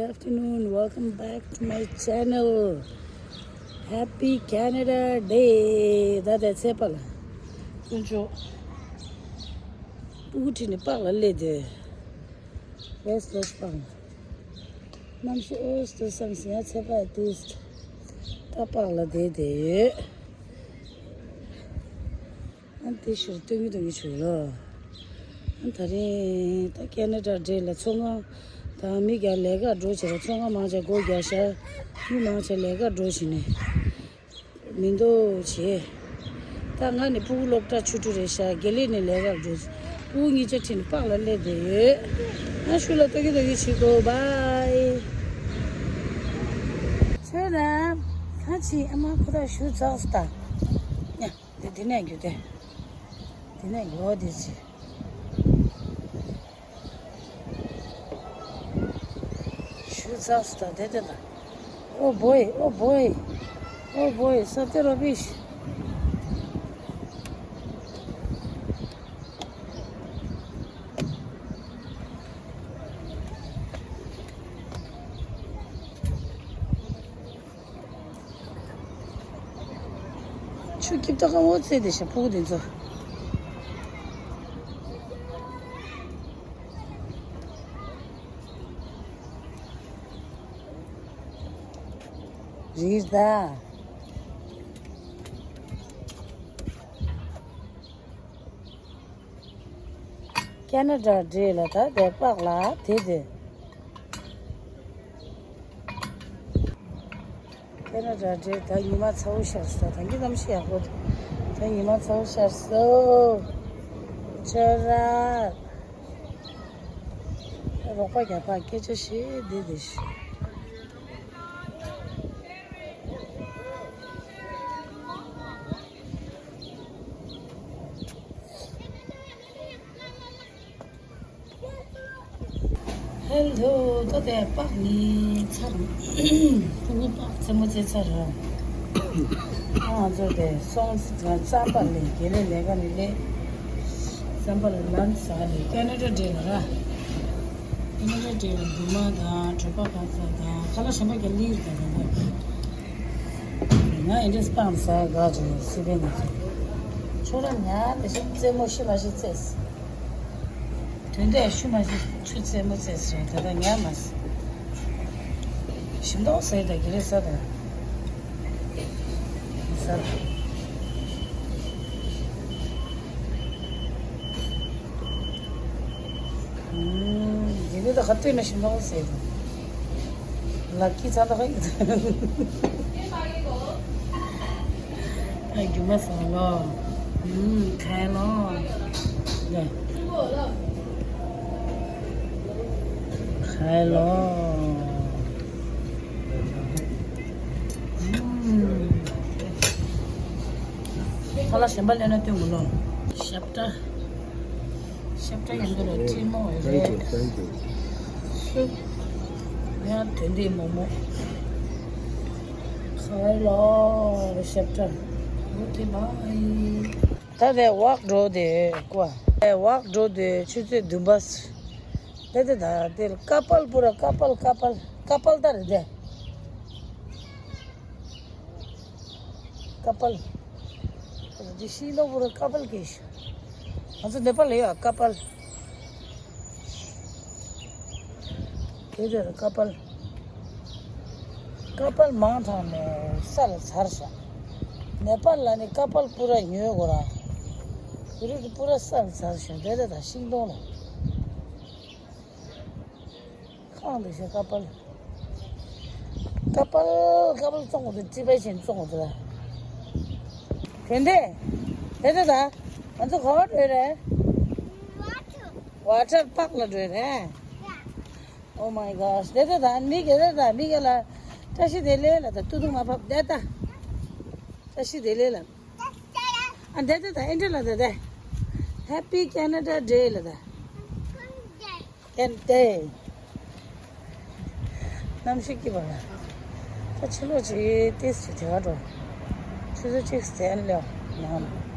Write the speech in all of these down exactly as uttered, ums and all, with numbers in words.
Afternoon, welcome back to my channel. Happy Canada Day. ད་ལྟ་ཚེས་པ་ལ། དཀོན་མཆོག་སྤུ་གུ་ཁྲིད་ནས་པགས་ལ་སླེབས་དེ། West West Park. གནམ་གཤིས་ཨོས་ཏུ་བསམ་སྲིད་ཡ་ཚེས་པ་ཏིས། ད་པགས་ལ་བསྡད་དེ་ཡོད། ཨ་དེ་ཕྱིར་སྟོན་གྱི་སྟོན་གྱི་བྱུང་ལོ། ཨ་ད་རིང་ད་ཁེ་ན་ཌ་ཌེ་ལ་ཚོང་ཁང་དང་མི་རྒྱ་ལས་ཀ་འགྲོ་བྱས་ལ་ཚོང་ཁང་མང་ཆེ་སྒོ་རྒྱག་ཤག་མི་མང་ཆེ་ལས་ཀ་འགྲོ་བཞིན་ནས་མི་འདུག་བྱས། ད་ང་ནི་སྤུ་གུ་སློབ་གྲྭ་ཆུ་ཕྲུག་རེད་ཤག་དགེ་ལས་ནས་ལས་ཀ་འགྲོ། སྤུ་གུ་གཉིས་ཆ་ཁྲིད་ནས་པགས་ལ་སླེབས་བསྡད་ཡོད། ང་ཤུལ་ལ་ལྟོ་གི་ལྟོ་གི་བྱེད་དགོས། བཱའི། ཁྱོད་རང་ག་ཅི་ཨ་མ་ཁོ་ཐག་ཞུ་ཚགས་སུ་ད། ཡ། དེ་དེ་ནས་རྒྱུ་དེ། དེ་ནས་རྒྱུ་འོ་དེ་ཅི། ཞུ་ཚགས་སུ་ད་དེ་དེ་ད། Oh boy, oh boy, oh boy, so the rubbish. ཆུ་སྐྱིབས་ཏོ་ཁ་འོ་ཚེ་དེ་ཤ་ཕུག་དེ་ཚོ། རིར་ད། ཁེ་ན་ཌ་ཌེ་ལ་ད་དེ་པགས་ལ་དེ་དེ། ཁེ་ན་ཌ་ཌེ་ད་ཉི་མ་ཚ་བོ་ཤར་སོང་། ད་གི་གནམ་གཤིས་ཡག་པོ་འདུག་ད་ཉི་མ་ཚ་བོ་ཤར་སོང་། ཁྱོད་རང་རོགས་པ་རྒྱག་པ་སྐད་ཆ་བཤད་བསྡད་བསྡད་ཤག་ཧེ་ལོ། ད་ལྟ་པགས་ནི་ཚར། ཕྲུ་གུ་པགས་རྩེད་མོ་རྩེ་ཚར་ར། ཨ་ང་ཚོ་དེ་སོང་ཙང་རྩམ་པ་ལས་དགེ་ལས་ལས་ཀ་ནི་ལས། རྩམ་པ་ལ་ལན་ཟ་ནི་ཁེ་ན་ཌ་ཌེ་ལ་ར། ཁེ་ན་ཌ་ཌེ་ལ་རྒྱུ་མ་དང་གྲོད་པ་ཕག་ཚ་དང་ཁ་ལག་གཞན་པ་ག་ལེར་དང་དང་དང་། ང་ཨེ་འདྲས་སྤང་ཟ་དགའ་བྱུང་སི་པན་ནས། ཁྱོད་རང་ཉལ་དེ་བཞིན་རྩེད་མོ་ཤི་མ་ཤི་རྩེས། དོན་དེ་ཤུ་མ་ཤི་ཆུ་རྩེད་མོ་རྩེས་རེད། ད་ལྟ་ཉལ་མ་སི། ཞིམ་མདོག་ཟེར་ད་གི་རེད་ས་ད། ས་ད། ཨུམ། འདི་ནི་ད་ག་ལྟོས་ན་ཞིམ་མདོག་ཟེར། ལག་ཁྱི་ཚ་ད་ག་ཡིན། ཨ་རྒྱུ་མ་ཟ་ལོ། ཨུམ། ཁའི་ལོ། ཡ། ཁའི་ལོ། ཨུམ། ཁ་ལག་གཞན་པ་ལེན་ན་སྟོན་དགོས་ལོ། ཞབས་བཀྲ། ཞབས་བཀྲ་ཡིན་འདི་ལ་ཁྲིད་མོ་རེད། Thank you, thank you. ཡང་དོན་དེ་མོ་མོ། ཁ་ལོ་ཞབས་བཀྲ། ཨོ་ཁེ་བྷའི། ད་དེ་ཝག་འགྲོ་དེ་ཀོ། དེ་ཝག་འགྲོ་དེ་ཆུ་ཚོད་བདུན་པ། དེ་དེ་ད་དེ་ཀ་པལ་པུ་ར་ཀ་པལ་ཀ་པལ་ཀ་པལ་ད་རེད་དེ། ཀ་པལ། འདི་ཤིང་སྡོང་པོ་རུ་ཀ་པལ་གྱིས། ང་ཚོ་ནེ་པལ་ལ་ཡོད་ཀ་པལ། དེ་དེར་ཀ་པལ། ཀ་པལ་མང་དྲགས་ནས་ས་ལ་ཚར་ཤག་ནེ་པལ་ལ་ནི་ཀ་པལ་པུ་ར་ཉོས་དགོས་ར། དེ་རིགས་ཀྱི་པུ་ར་ས་ལ་ཚར་ཤག་དེ་དེ་དང་ཤིང་སྡོང་ལ། ཁང་དུ་ཞེས་ཀ་པལ། ཀ་པལ་ཀ་པལ་བཙོང་དགོས་འདུག་སྤྱི་པའི་ཆེན་བཙོང་དགོས་འདུག་དེ་འདྲས། དེ་ཚོ་ད། ང་ཚོ་ག་པར་འགྲོ་རེད། ཝ་ཊར་པག་ལ་འགྲོ་རེད། Oh my gosh. དེ་ཚོ་ད་མི་གེ་དེ་ད་མི་གེ་ལ། བཀྲ་ཤིས་བདེ་ལེགས་ལ་ད་ཏུ་ཏུ་མ་ཕབ་དེ་ད། བཀྲ་ཤིས་བདེ་ལེགས་ལ། ཨ་དེ་དེ་ད་ཨེ་འདྲས་ལ་ད་དེ། Happy Canada Day ལ་ད། ཨེ་ཏེ། གནམ་གཤིས་སྐྱིད་པ་ལ། ད་ཕྱི་ལོགས་ཅིག་ཏེས་ཅིག་དེ་ག་འགྲོ། ཆུ་ཚོད་གཅིག་ཟིན་ལེའོ་ནང་ལ།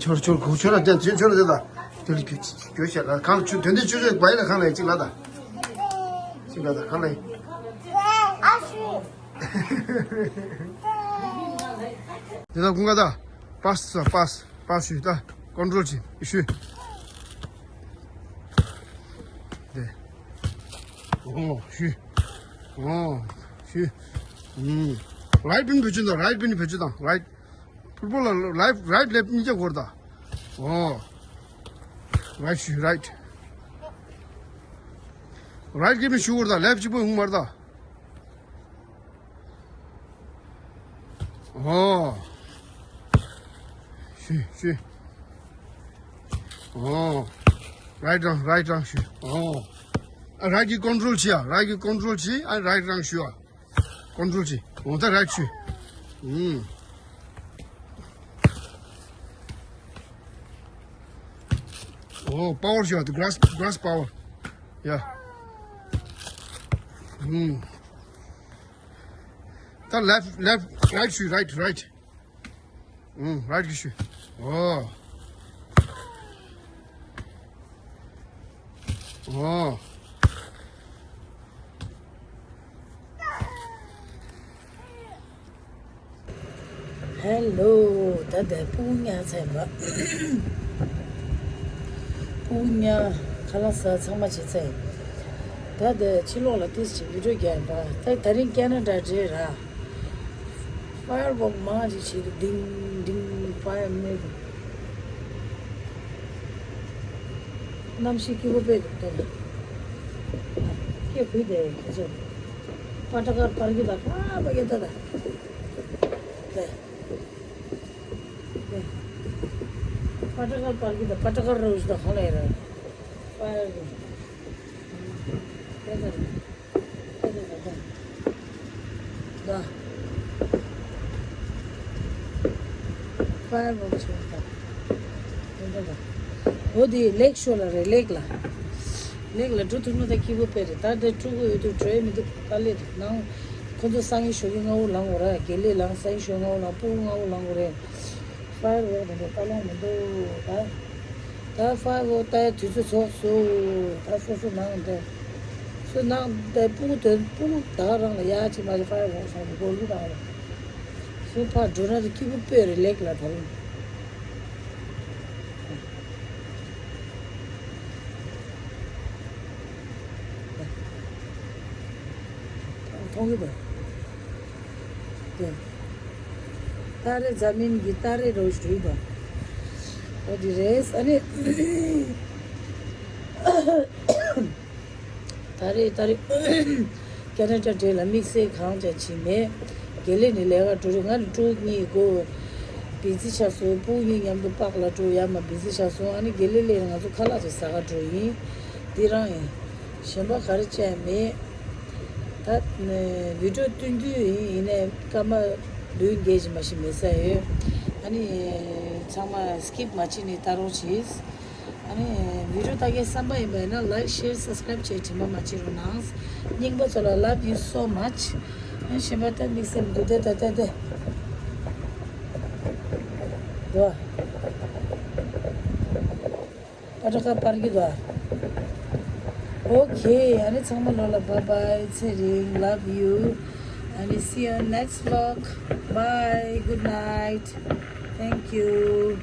ཆོར་ཆོར་གུ་ཆོར་ལ་ཅན་ཆོར་ཆོར་དེ་ལ་དེ་ལ་གྱོད་གྱོད་བཤད་ལ་གང་ལ་ཆུ་དོན་དེ་ཆུ་ཆོད་བའི་ལ་གང་ལ་ཅིག་ལ་ད་ཅིག་ལ་ད་གང་ལ། དེ་ད་ཀུན་དགའ་ད་པཱས་པཱས་པཱས་ཞུ་ད་ཀོན་ཊོལ་ཅིག་ཞུ། དེ། ཨོ་ཞུ། ཨོ་ཞུ། ཨུམ། རའིཊ་པིན་བེད་སྤྱོད་དང་རའིཊ་པིན་བེད་སྤྱོད་དང་རའིཊ། ཕུཊ་བོལ་ལ་ལེཕ་རའིཊ་ལེཕ་གཉིས་ཀ་དགོས་རེད་ད། ཨོ། རའིཊ་ཞུ་རའིཊ། རའིཊ་གི་མི་ཞུ་དགོས་རེད་ད་ལེཕ་གཅིག་པོ་ཡོང་མ་རེད་ད། ཨོ། ཞུ་ཞུ། ཨོ། རའིཊ་རང་རའིཊ་རང་ཞུ། ཨོ། ཨ་རའིཊ་གི་ཀོན་ཊོལ་བྱེད་ཨ་རའིཊ་གི་ཀོན་ཊོལ་བྱེད་ཨ་རའིཊ་རང་ཞུ་ཨ། ཀོན་ཊོལ་བྱེད། འོ་ད་རའིཊ་ཞུ། ཨུམ། ཨོ་པ་ཝར་ཞུ་ཨ་གྷ་རཱས་གྷ་རཱས་པ་ཝར། ཡ། ཨུམ། ད་ལེཕ་ལེཕ་རའིཊ་ཞུ་རའིཊ་རའིཊ། ཨུམ་རའིཊ་གི་ཞུ། ཨོ། ཨོ། ཧེ་ལོ། ད་ལྟ་སྤུ་གུ་ཉར་ཚར་ཡིན་པ། སྤུ་གུ་ཉར་ཁ་ལག་ཟ་ཚང་མ་བྱས་ཚར་ཡིན། ད་ལྟ་ཕྱི་ལོགས་ལ་ཏིས་ཅིག་བི་ཌིའོ་རྒྱག་ཡིན་པ། ད་ད་རིང་ཀེ་ན་ཌ་འདྲ་ར། ཕ་ཡར་ཝོག་མང་ཅིག་བྱེད་འདུག་ཌིང་ཌིང་ཕ་ཡར་མེད་འདུག་གནམ་གཤིས་སྐྱིད་པོ་དཔེ་འདུག་ད་ལྟ། སྐད་བུད་དེ་ཁ་ཆེ། པ་ཏྲ་ཀར་པར་གི་ད་ཕ་པ་གི་ད་ད། ད། ད། པ་ཏྲ་ཀར་པར་གི་ད་པ་ཏྲ་ཀར་རོ་ཞིག་ད་ཧོ་ལེ་ར། ཕ་ཡར་གི། ད་ད་ད། ད་ད་ད་ད། ད། ཕ་ཡར་ཝོག་བྱེད་པ་དང་། འོ་དེ་ལེག་ཤོར་ལ་རེད་ལེག་ལ། ལེག་ལ་འགྲོ་ཐུབ་ན་ད་སྐྱིད་པོ་དཔེ་རེད་ད་དེ་ཕྲུ་གུ་ཡོད་དུས་འགྲོ་ཡ་མི་འདུག་དཀའ་ལས་རེད་ནང་། ཁོ་ཚོ་སང་ཉིན་ཞོགས་ཀྱི་སྔ་པོ་ལངས་དགོས་རེད་དགེ་ལེགས་ལངས་སང་ཉིན་ཞོགས་སྔ་པོ་ལངས་སྤུ་གུ་སྔ་པོ་ལངས་དགོས་རེད། ཕ་ཡར་ཝོག་དེ་འདྲ་ལྟ་ལོང་མི་འདུག་ད། ད་ཕ་ཡར་ཝོག་ལྟ་ཡ་དུས་ཚོད་རྫོགས་སོང་། ད་སོ་སོ་ནང་བསྡད། སོ་ནང་བསྡད་སྤུ་གུ་དོན་སྤུ་གུ་ད་ག་རང་ལ་ཡག་ཅིག་མ་རེད། ཕ་ཡར་ཝོག་སོང་ནས་སྒོར་གྱི་རང་ལ་ཞེས་ཕར་འགྲོ་ན་ད་སྐྱིད་པོ་དཔེ་རེད་ལེགས་ལ་ད་རུང་མཐོང་གི་འདུག་ཏ་རེ་འཛམ་གླིང་གི་ཏ་རེ་རོ་ཞུས་པ། འོ་དེ་རེད། ཨ་ནི་ཏ་རེ་ཏ་རེ་ཀེ་ན་ཌ་འདྲ་ལ་དམིགས་བསལ་གང་ཅང་བྱས་མེད། དགེ་ལེགས་ནི་ལས་ཀ་འགྲོ་རེད། ང་ནི་ཕྲུ་གུ་གཉིས་སྒོ་བི་ཛི་ཆགས་སོང་། ཕྲུ་གུ་གཉིས་མཉམ་དུ་པག་ལ་འགྲོ་ཡ་མ་བི་ཛི་ཆགས་སོང་། ཨ་ནི་དགེ་ལེགས་ལས་ང་ཚོ་ཁ་ལག་ཅིག་ཟ་ག་འགྲོ་ཡིན། འདི་རང་ཡིན། གཞན་པ་ག་རེ་བྱས་མེད། ད་ནི་བི་ཌིའོ་སྟོན་རྒྱུ་ཡིན། ཡིན་ནའི་སྐར་མ་བདུན་བརྒྱད་ཅིག་མ་ཞིག་མེད་ས་ཡོད། ཨ་ནི་ཚང་མ་སི་ཀིབ་མ་བྱེད་ནས་ལྟ་རོགས་གྱིས། ཨ་ནི་བི་ཌིའོ་ལྟ་མཁན་བསམ་པ་ཡིན་པ་ཡིན་ན་ལའིཀ་ཤེར་སབ་སི་ཀ་རའིབ་བྱེད་དྲན་པ་མ་བརྗེད་རོགས་གནང་། རྙིང་པ་ཚོ་ལ་love you so much། ཨ་ནི་གཞན་པ་ད་དམིགས་བསལ་མི་འདུག་ད་ད་ད་ད། འགྲོ། ཨ་ཏྲ་ཁ་པར་གྱི་དོ། Okay, ཨ་ནི་ཚང་མ་ལོ་ལ་bye bye ཚེ་རིང་love you. ཨ་ནི་see you next vlog. Bye, good night. Thank you.